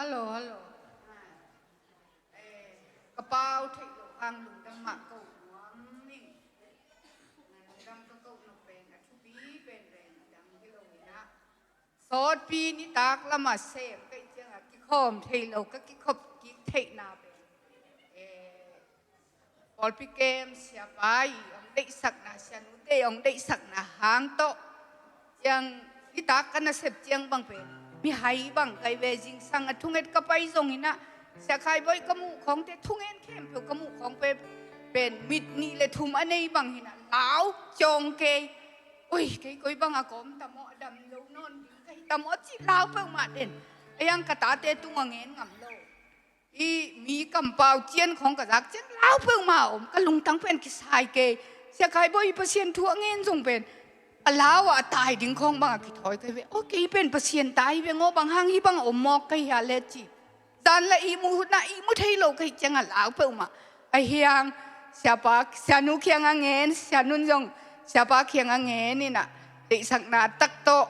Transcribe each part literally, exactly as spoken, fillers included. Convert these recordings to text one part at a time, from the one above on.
Hello, hello. Eh, ka pau theih loh hang lungdam mah ko nuam ning. Lungdam ka ko nop pen a thupi pen pen a dang hi lo hi na. Sawtpi nitak lama sem ka ih ciangah kikhawm thei lo, ka kikhop kik theihna pen. Eh, Pawlpi kem siapa i hong deihsakna, sianute hong deihsakna hang tawh ciang, nitak ka nasep ciang bang pen mihai bang kai ve, zingsang a thunget ka pai zong hi na, Sia Khai Bawi ka muh khawngte, thungen khempeuh ka muh khawng pen, pen mit nih le thum a nei bang hi na, lau ciawng kei. Ui, kei koi bang a kawm tam aw, a dam lo nawn ding ka hi tam aw, ci lau peuhmah den. A hiang ka tate tung a ngen ngam lo. I mi kampau cian khawng ka zak ciang lau peuhmah om, ka lungtang pen kisai kei. Sia Khai Bawi Pasian thu a ngen zong pen a lau ah a tai ding khawng bang a kithawi kai ve. Aw, kei pen Pasian tai ve ngaw, bang hang hi bang a om mawk kai hia le ci. Zan la ihmu hutna ihmu thei lo kai ciang a lau peuhmah. A hiang siapa, sianu kiang a ngen, sianun zong siapa kiang a ngen ina, deihsakna tak tawh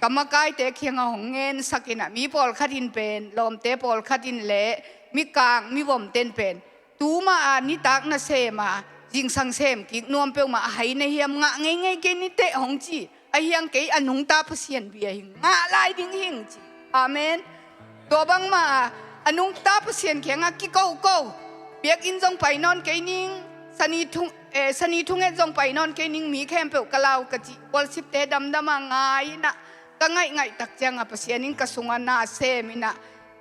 ka makaite kiang a hong ngensak ina, mi pawlkhat in pen, lawmte pawlkhat in le mikang mivom ten pen, tuma a nitak nasem a zingsang sem kik nuam peuhmah a hai na hiam, ngah ngeingei kei niteh hong ci. A hiang kei a nungta Pasian bia hi, ngah lai ding hing ci. Amen. Tua bangmah a nungta Pasian kiangah kikoko. Biakinn zong pai nawn kei ning, sani thung, eh, sani thunget zong pai nawn kei ning, mi khempeuh ka lau ka ci. Worship-te damdam a ngai ina, ka ngaihngaih tak ciangah Pasian in ka sungah na sem ina,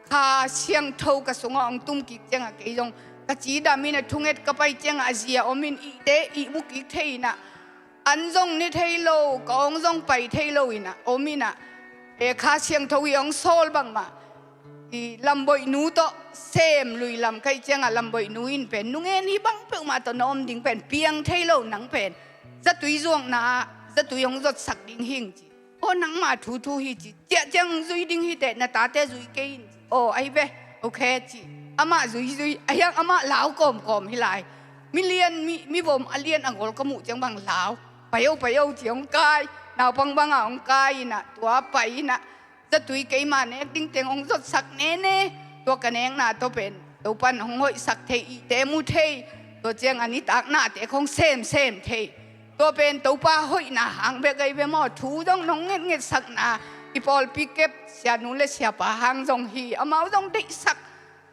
Kha Siangtho ka sungah hong tum kik ciangah kei zong ka cidam ina, thunget ka pai ciangah a zia om in, ihte ihmu kik thei ina, an zong ne thei lo, ka awng zong pai thei lo ina om ina, e, Kha Siangtho i hong sawl bangmah, i Lamboihnu tawh sem lui lam kai ciangah Lamboihnu in pen, nungen hi bang peuhmah tawh na om ding pen piang thei lo, nang pen zatui zuakna ah zatui hong zotsak ding hing ci. Aw, nangmah thuthu hi ci. Ciah ciang hong zui ding hi teh, na tate zui kei in ci. Aw, ahi ve, okay ci. Amah zuizui, a hiang amah lau kawmkawm hi lai. Mi lian, mi, mi vom a lian a gol ka muh ciang bang lau. Pai o, pai o ci hong kai. Naupang bangah hong kai ina, tua pai ina, zatui keima nek ding teng hong zotsak nene. Tua ka nekna tawh pen Topan hong hoihsak thei, ihte mu thei. Tua ciang a nitak nate khong semsem thei. Tua pen Topa hoihna hang bek ahi ve maw. Thu zong nong ngetngetsakna, i pawlpi kep sianu le siapa hang zong hi, amau zong deihsak.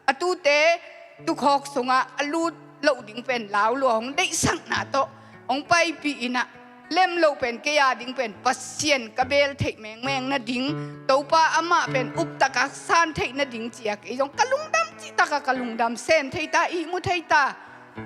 A tute tukhawk sungah a lut loh ding pen lau lua hong deihsakna tawh hong paipih inah, lem loh pen kei a ding pen Pasian ka beel theih mengmeng nading, Topa amah pen uptak a san theih nading ci-a kei zong ka lungdam cihtakah ka lungdam, sem thei ta, ihmu thei ta.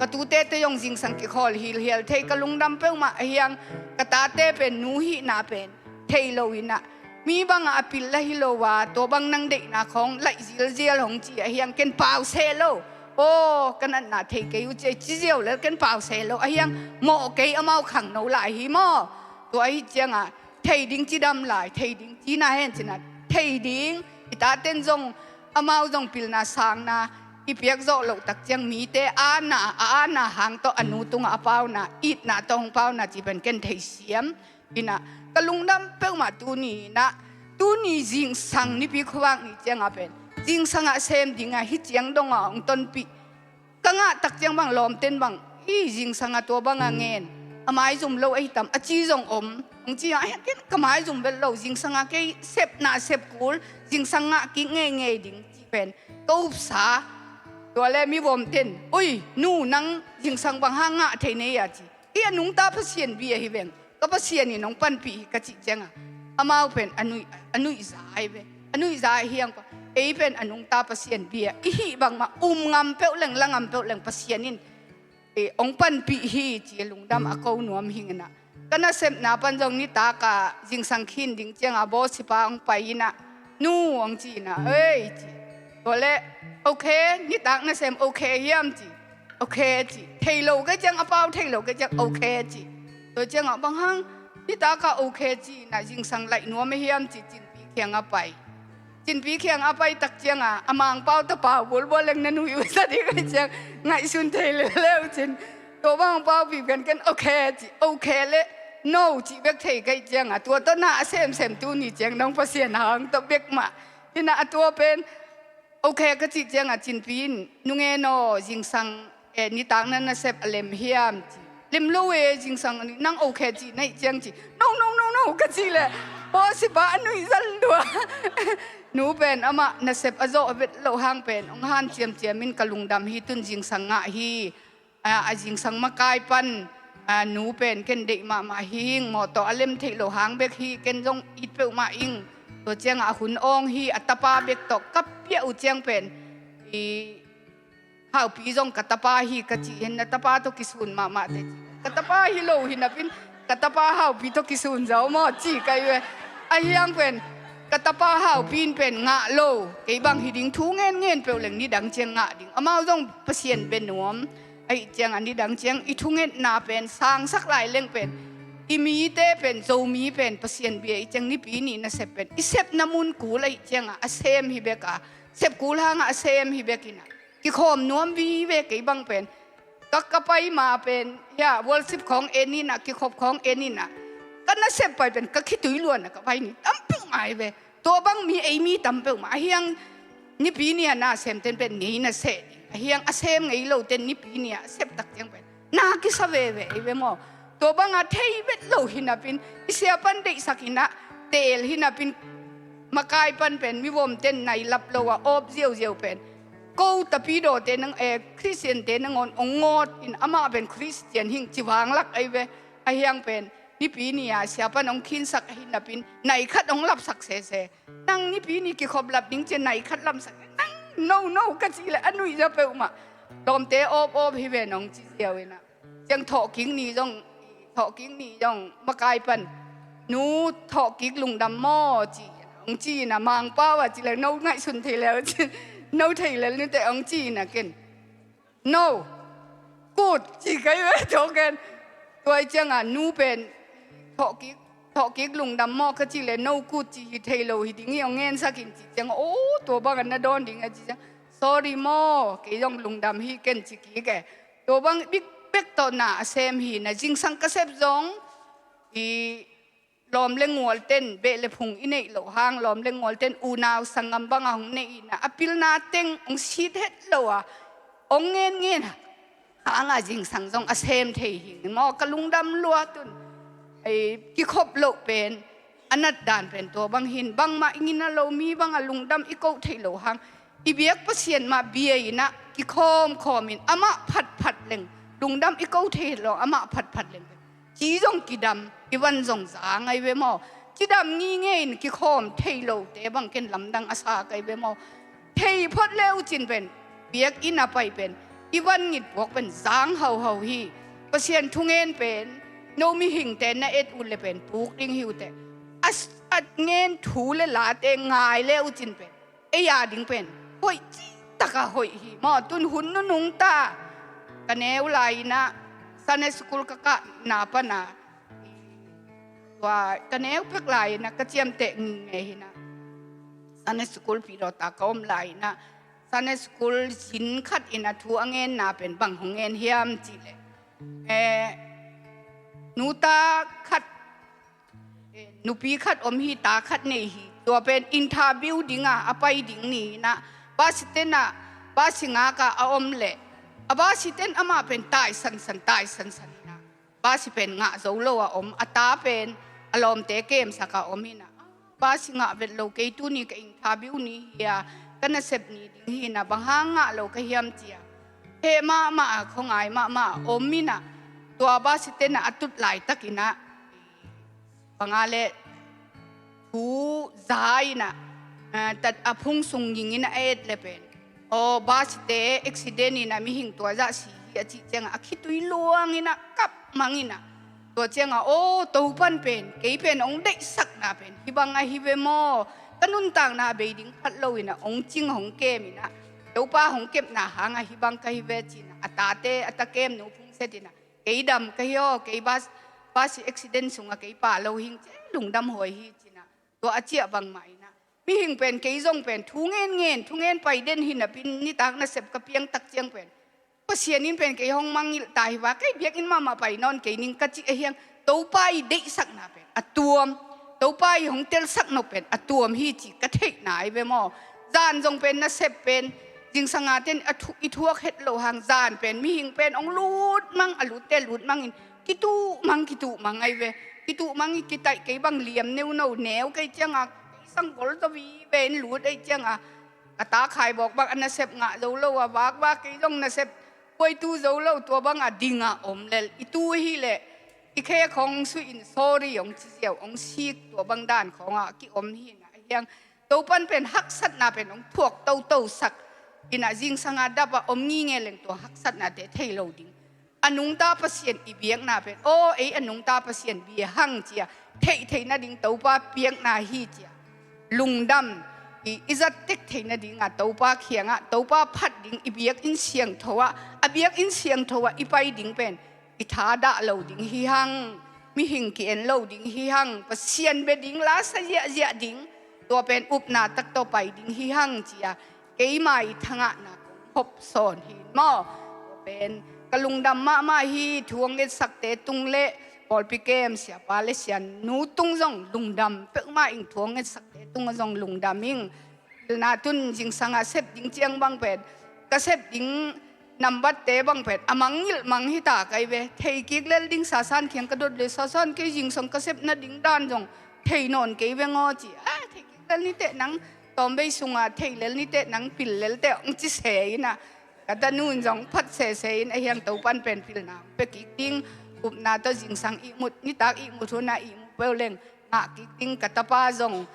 Ka tute te zong zingsang kikhawl hilhial thei, ka lungdam peuhmah. A hiang ka tate pen nu hihna pen thei lo inah, mi bangah a pil la hi lo a, tua bang nang deihna khawng laih zialzial hong ci a hiang ken pau seh lo. Aw, ka natna thei kei uh ci, ci ziau lel ken pau seh lo. A hiang mawh kei, amau khangno lai hi maw. Tua ahi ciangah thei ding cidam lai, thei ding cina hen cinah, thei ding, i taten zong, amau zong pilna sangna i piak zawh loh tak ciang mite ana, a ana hang tawh a nu tungah a pauna, itna tawh hong pauna ci pen ken thei siam inah, ka lungdam peuhmah. Tuni inah, tuni zingsang Nipi khuavak ni ciangah pen zingsangah sem dingah hih ciang dongah hong tonpih ka ngah tak ciang bang lawmten bang, i zingsangah tua bangah ngen, a maizum lo ahi tam a ci zong om. Hong ci ah, ken ka maizum vet lo, zingsangah kei sepna sep kul, zingsang ngah kik ngeingei ding ci pen ka upsa. Tua le mi vomten, ui nu, nang zingsang bang hang ngah thei nei a ci. Hih a nungta Pasian bia hi veng, ka Pasian in hong panpih hi ka cih ciangah, amau pen a nuih, a nuihza ahi ve. A nuihza ahi hiang pa, ei pen a nungta Pasian bia i hih bangmah um ngam peuh leng, la ngam peuh leng Pasian in, eh, hong panpih hi ci, lungdam a ko nuam hing inah. Ka nasepna pan zong nitakah zingsang khin ding ciangah bawsipa hong pai inah, nu, hong ci inah, ei ci. Tua le, okay, nitak nasem okay hiam ci. Okay ci. Thei lo kei ciang, a pau thei lo kei ciang okay ci. Tua ciangah bang hang nitakah okay ci inah, zingsang laih nuam a hiam ci, Cinpi kiangah pai. Cinpi kiangah pai tak ciangah a Mangpau tapa bulbul leng na nuih uh sa ding ahi ciang ngaihsun thei leuleu cin. Tua bang hong paupih pen ken okay ci, okay le no ci bek thei kei ciangah, tua tawh na a semsem tuni ciang dong Pasian hang tawh bek mah. Hinah a tua pen "Okay," ka cih ciangah Cinpi in, "Nungen aw, zingsang, eh, nitak na nasep a lem hiam?" ci. "Lem lo e, zingsang nang okay," ci, na hih ciang ci. "No, no, no, no," ka cih leh, aw, sipa a nuih zal lua. Nu pen amah nasep a zawh vet loh hang pen hong hanciam ciamin, "Ka lungdam hi, tun zingsang ngah hi. A, a zingsang makai pan, a, nu pen ken deih mahmah hing, mawtaw a lem theih loh hang bek hi, ken zong it peuhmah ing. Tua ciangah a hun awng hi, a tapa bek tawh ka piah uh ciang pen, i, Haupi zong ka tapa hi," ka cih hi. "Na tapa tawh kisun mahmah teh," ci. "Ka tapa hi lo hi napi-in, ka tapa Haupi tawh kisun zaw maw," ci ka hi ve. Ahi hang pen, ka tapa Haupi in pen ngah lo, kei bang hi ding, thu ngenngen peuh leng nidang ciang ngah ding. Amau zong Pasian bia nuam. Ahih ciangah nidang ciang i thungetna pen sangsak lai leng pen, i mite pen, Zomi pen Pasian bia i ciang Nipi ni nasep pen i sepna mun kul ahih ciangah a sem hi bek a, sep kul hangah a sem hi bek in ah, kikhawm nuam vive. Kei bang pen, ka, ka pai ma pen, ya, worship khawng en in ah, kikhop khawng en in ah, ka nasep pai pen ka khitui luan ah ka pai ni tam peuh ngai ve. Tua bang mi, ei mi tam peuhmah. Ahi hang Nipi ni a na sem ten pen ngei na seh ding. Ahi hang a sem ngei lo ten Nipi ni a sep tak ciang pen na kisa veve ei ve maw. Tua banga thei vet lo hi napi-in, i sia pan deihsak in ah, teel hi napi-in, makai pan pen mivom ten nai lap lo a awp ziauziau pen, ko tapidawte nang, eh, Khristiante nangawn hong ngawt in, amah pen Khristian hing ci vanglak ei ve. Ahi hang pen Nipi ni a sia pan hong khinsak ahi napi-in, nai khat hong lapsak sese. "Nang Nipi ni kikhop lap ding," ci-a nai khat lapsak. "Nang, no, no," ka cih leh a nuihza peuhmah. "Lawmte awpawp hi ve," nong ci ziau in ah. Ciang thawhkik ni zong, thawhkik ni zong makai pan, "Nu, thawhkik lungdam maw?" ci, hong ci in ah, Mangpau ah ci leh, "No ngaihsun thei lel," ci, "No thei lel nuteh," hong ci in ah ken, "No, good," ci ka hi ve. Tua ken, tua ciangah nu pen, "Thawhkik, thawhkik lungdam maw?" ka cih leh, "No, good ci hi thei lo hi ding hi, hong ngensak in," ci ciangah, "Aw, tua bangah na dawn ding a," ci ciang, "Sorry maw, kei zong lungdam hi ken," ci kik e. Tua bang bik bek tawh na a sem hi in ah, zingsang ka sep zong, i, lawm le ngual ten, beh le phung i neih loh hang, lawm le ngual ten unau sanggam bangah hong neih in ah, a pilna teng hong sit het lo a, hong ngenngen hangah zingsang zong a sem thei hi maw. Ka lungdam lua tun. Ei, kikhop loh pen, a natdan pen tua bang hi in, bangmah i ngina lo, mi bangah lungdam i koh theih loh hang, i biak Pasian mah bia in ah kikhawmkhawm in, amah phatphat leng lungdam i koh thei lo, amah phatphat leng pen, ci zong kidam, i van zong za ngai ve maw. Cidam ngingei in kikhawm thei lote bang ken lamdang a sa kai ve maw. Thei phot le uh cin pen, biakinn a pai pen, i van ngit puak pen zang hauhau hi. Pasian thungen pen, no mihingte na et uh le pen puk ding hi uh teh. A, a ngen thu le late ngai le uh cin pen, ei a ding pen hoih, citaka hoih hi maw. Tun hun nunung ta, ka neu lai in ah, Sunday school ka kahna pan a, tua ka neu pek lai in ah, ka ciamteh ngingei hi in ah, Sunday school pidawta ka om lai in ah, Sunday school zin khat in ah thu a ngenna pen bang hong ngen hiam cih leh, eh, nuta khat, eh, nupi khat om hi, ta khat nei hi. Tua pen interview dingah a pai ding ni in ah, bus stand ah, bus ngak ah a om leh, a bus stand amah pen tai sansan, tai sansan in ah, bus pen ngah zo lo a om, a ta pen a lawmte kemsak a om in ah, "Bus ngah vet lo, kei tuni ka interview ni hi a, ka nasep ni ding hi in ah, bang hang ngah lo ka hiam?" ci a, heh mahmah a, khuangai mahmah a om in ah, tua bus stand ah a tut laitak in ah, bang a leh, thu za in ah, ah, tat a phung sung nging in ah a et le pen, "Aw, bus te accident in ah mihing tua zah si hi," a cih ciangah a khitui luang in ah kap mang in ah, tua ciangah, "Aw, Topan pen kei pen hong deihsakna pen hih bang ahi ve maw, ka nuntakna bei ding phat lo in ah hong cing hong kem in ah, Topa hong kepna hangah hih bang ka hi ve," ci in ah, a tate, a ta kemnu phungset in ah, "Kei dam ka hi aw, kei bus, bus accident sungah kei pah lo hing," ci, "Lungdam huai hi," ci in ah, tua a ciah bangmah in ah, mihing pen, kei zong pen thu ngenngen, thungen pai den hi napi-in, nitak nasep ka piang tak ciang pen, Pasian in pen kei hong mangngilh ta hi va, kei biakinn mahmah pai nawn kei ning ka cih ahi hang, Topa i deihsakna pen a tuam, Topa i hong telsak nop pen a tuam hi cih ka theihna ahi ve maw. Zan zong pen nasep pen zingsang a ten a thu-, i thuak het loh hang, zan pen mihing pen hong lut mang, a lutte lut mangin kituh mang, kituh mang ahi ve. Kituh mang i kitaih, kei bang liam neuno, neu kei cianga kei sang gol zaw vive in lut ahi cianga, ka ta Khai Bawk bang a nasep ngah zo lo a, vakvak kei zong nasep buaitu zo lo, tua banga dinga om lel i tu hi leh i khe khong suih in sorry hong ci ziau, hong sik, tua bang dan khonga kiom hi na. Ahiang Topan pen haksatna pen hong thuak toto sak ina, zingsanga dapa om nginge leng tua haksatnate thei lo ding. A nungta Pasian i biakna pen, aw, ei a nungta Pasian bia hang cia theih theih nading Topa piakna hi cia lungdam i, i zat tek theih nadinga Topa kiangah, Topa phat ding i biakinn siangtho ah, a biakinn siangtho ah i pai ding pen i thadah lo ding hi hang, mihing ki-en lo ding hi hang, Pasian bia ding, la sa ziahziah ding, tua pen upna tak tawh pai ding hi hang cia keima i thangahna kong hop sawn hi maw. Tua pen ka lungdam mahmah hi. Thu hong etsakte tung le pawlpi kem siapa le sianu tung zong lungdam peuhmah ing, thu hong etsakte tung zong lungdam ing. Pilna tun zingsanga sep ding ciang bang pen, ka sep ding nambatte bang pen a mangngilh mang hi ta kei ve. Thei kik lel ding Sasan kiang ka dot le, Sasan, kei zingsang ka sep nading dan zong thei nawn kei ve ngaw ci. A, thei kik lel niteh nang, tawmbei sunga thei lel niteh nang, pil lel teh, hong ci se ina. Ka tanu in zong phat sese in, ahiang Topan pen pilna hong pia kik ding, upna tawh zingsang ihmut, nitak ihmut huna ihmut peuh leng ngah kik ding. Ka tapa zong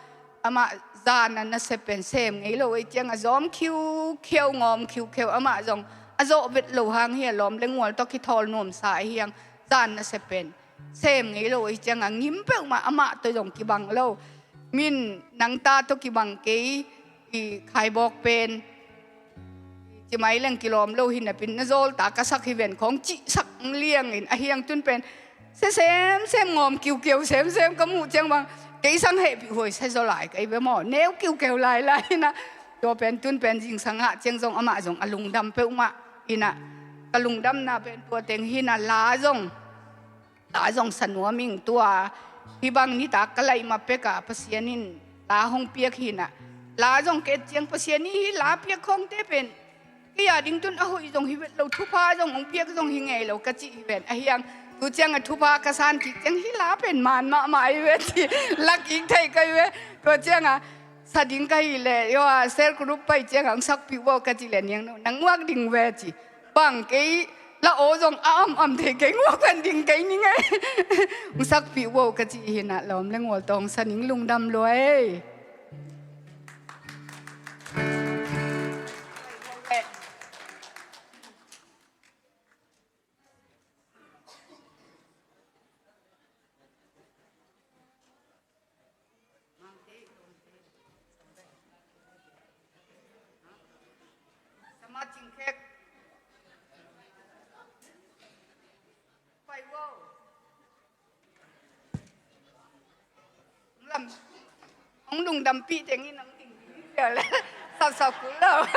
amah zan a nasep pen sem ngei lo ei cianga zawm khiukheu, ngawm khiukheu, amah zong a zawh vet lo hang hi a, lawm le ngual tawh kithawl nuamsa ahiang zan nasep pen sem ngei lo ei cianga ngim peuhmah, amah tawh zong kibang lo. Min nang ta tawh kibang kei, i Khai Bawk pen cimai leng kilawm lo hi napin, na zawlta ka sak hi ven khong cihsak liangin, ahiang tun pen se semsem, ngawm kiukiu semsem ka muh ciang bang kei sang hehpih huai sa zaw lai kei ve maw, neu kiukiu lailai ina. Tua pen tun pen zingsang hah ciang zong amah zong a lungdam peuhmah ina, ka lungdamna pen tua teng hi na. La zong la zong sa nuam ing tua. Hih bang nitak ka laih ma peka Pasian in la hong piak hi na. La zong ka et ciang Pasian in hih la piak khawngte pen kei a ding tun a hoih zong hi vet lo, thupha zong hong piak zong hi ngei lo ka cih hi ven. Ahiang tu ciang a thupha ka san kik ciang hih la pen man mahmah hi ve ci, la kik thei ka hi ve. Tua ciang a sa ding ka hi leh, yo a cell group pai ciang a hong sakpih uh aw ka cih leh, niang no nang muak ding ve ci. Bang kei la aw zong a am am thei kei, nguak pen ding kei ning ei. Hong sakpih uh aw ka cih hi na, lawm le ngual tawh hong sa ning, lungdam lua ei. Hong lungdampih teng in hong ding ding le sapsap kul lo.